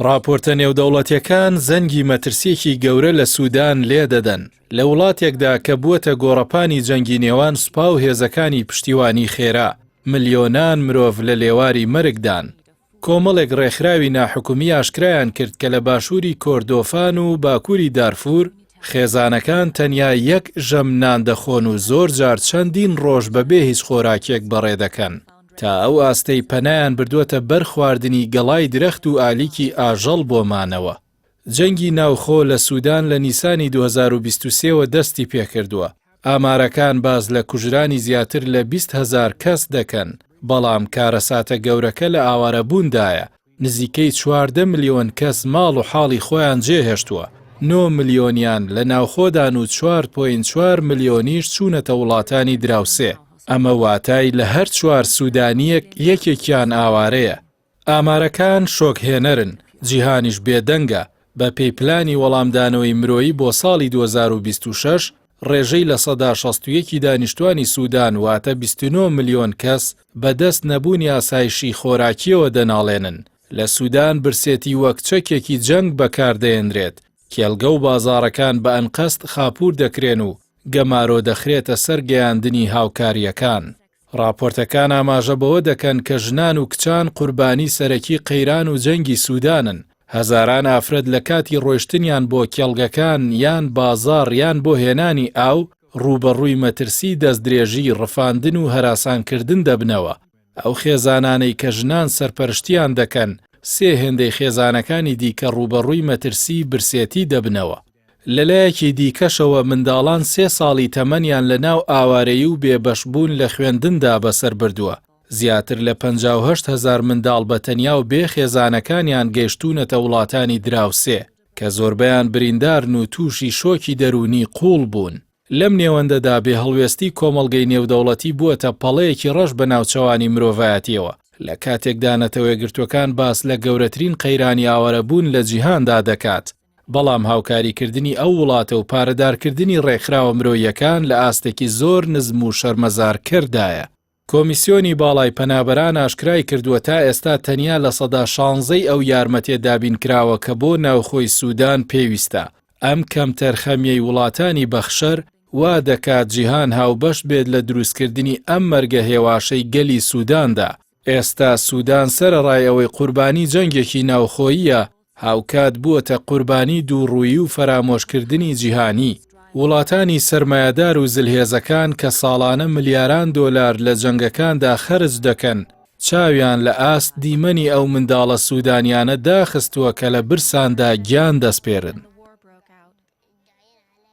ڕاپۆرتە نێودەوڵەتیەکان زەنگی مەترسیەکی گەورە لە سودان لێدەدەن، لە وڵاتێکدا کە بووەتە گۆڕەپانی جەنگی نێوان سوپا و هێزەکانی پشتیوانی خێرا، ملیۆنان مرۆڤ لە لێواری مەرگدان. کۆمەڵێک ڕێکخراوی ناحکومی ئاشکرایان کرد کە لە باشووری کۆردۆفان و باکووری دارفور، خێزانەکان تەنیا یەک ژەم نان دەخۆن و زۆر جار چەندین ڕۆژ بەبێ هیچ خۆراکێک بەڕێدەکەن، تا ئەو ئاستەی پەنایان بردووەتە بەر خواردنی گەڵای درەخت و ئالیکی ئاژەڵ بۆ مانەوە. جەنگی ناوخۆ لە سودان لە نیسانی 2023 وە دەستی پێکردووە، ئامارەکان باس لە کوژرانی زیاتر لە 20 هەزار کەس دەکەن، بەڵام کارەساتە گەورەکە لە ئاوارەبووندایە، نزیکەی 14 ملیۆن کەس ماڵ و حاڵی خۆیان جێهێشتووە، 9 ملیۆنیان لە ناوخۆدان و 4.4 ملیۆنیش چوونەتە وڵاتانی دراوسێ. ئەمە واتای لە هەر چوار سودانییەک یەکێکیان ئاوارەیە. ئامارەکان شۆکهێنەرن، جیهانیش بێدەنگە، بەپێی پلانی وەڵامدانەوەی مرۆیی بۆ ساڵی 2026، ڕێژەی 61% ی دانیشتوانی سودان واتە 29 ملیۆن کەس بەدەست نەبوونی ئاسایشی خۆراکییەوە دەناڵێنن. لە سودان برسێتی وەک چەکێکی جەنگ بەکاردەهێنرێت، کێڵگە و بازاڕەکان بە ئەنقەست خاپوور دەکرێن و گەمارۆ دەخرێتە سەر گەیاندنی هاوکارییەکان. ڕاپۆرتەکان ئاماژە بەوە دەکەن کە ژنان و کچان قوربانی سەرەکی قەیران و جەنگی سودانن، هەزاران ئافرەت لە کاتی ڕۆیشتنیان بۆ کێڵگەکان یان بازاڕ یان بۆ هێنانی ئاو ڕووبەڕووی مەترسی دەستدرێژی، ڕفاندن و هەراسانکردن دەبنەوە. ئەو خێزانانەی کە ژنان سەرپەرشتیان دەکەن، سێ هێندەی خێزانەکانی دیکە ڕووبەڕووی مەترسیی برسێتی دەبنەوە. لەلایەکی دیکەشەوە منداڵان سێ ساڵی تەمەنیان لە ناو ئاوارەیی و بێبەشبوون لە خوێندندا بەسەر بردووە، زیاتر لە 58 هەزار منداڵ بە تەنیا و بێ خێزانەکانیان گەیشتوونەتە وڵاتانی دراوسێ، کە زۆربەیان بریندارن و تووشی شۆکی دەروونی قووڵ بوون. لەم نێوەندەدا بێهەڵوێستی کۆمەڵگەی نێودەوڵەتی بووەتە پەڵەیەکی ڕەش بە ناوچەوانی مرۆڤایەتییەوە، لە کاتێکدا نەتەوەیەکگرتووەکان باس لە گەورەترین قەیرانی ئاوارەبوون لە جیهاندا دەکات، بەڵام هاوکاریکردنی ئەو وڵاتە و پارەدارکردنی ڕێکخراوە مرۆییەکان لە ئاستێکی زۆر نزم و شەرمەزارکەردایە. کۆمیسیۆنی باڵای پەنابەران ئاشکرای کردووە تا ئێستا تەنیا 16% ی ئەو یارمەتیە دابینکراوە کە بۆ ناوخۆی سودان پێویستە. ئەم کەمتەرخەمیەی وڵاتانی بەخشەر وا دەکات جیهان هاوبەش بێت لە دروستکردنی ئەم مەرگە هێواشەی گەلی سوداندا. ئێستا سودان سەرەڕای ئەوەی قوربانی جەنگێکی ناوخۆییە، هاوکات بووەتە قوربانی دووڕوویی و فەرامۆشکردنی جیهانی. وڵاتانی سەرمایەدار و زلهێزەکان کە ساڵانە ملیاران دۆلار لە جەنگەکاندا خەرج دەکەن، چاویان لە ئاست دیمەنی ئەو منداڵە سودانیانە داخستووە کە لە برساندا گیان دەسپێرن.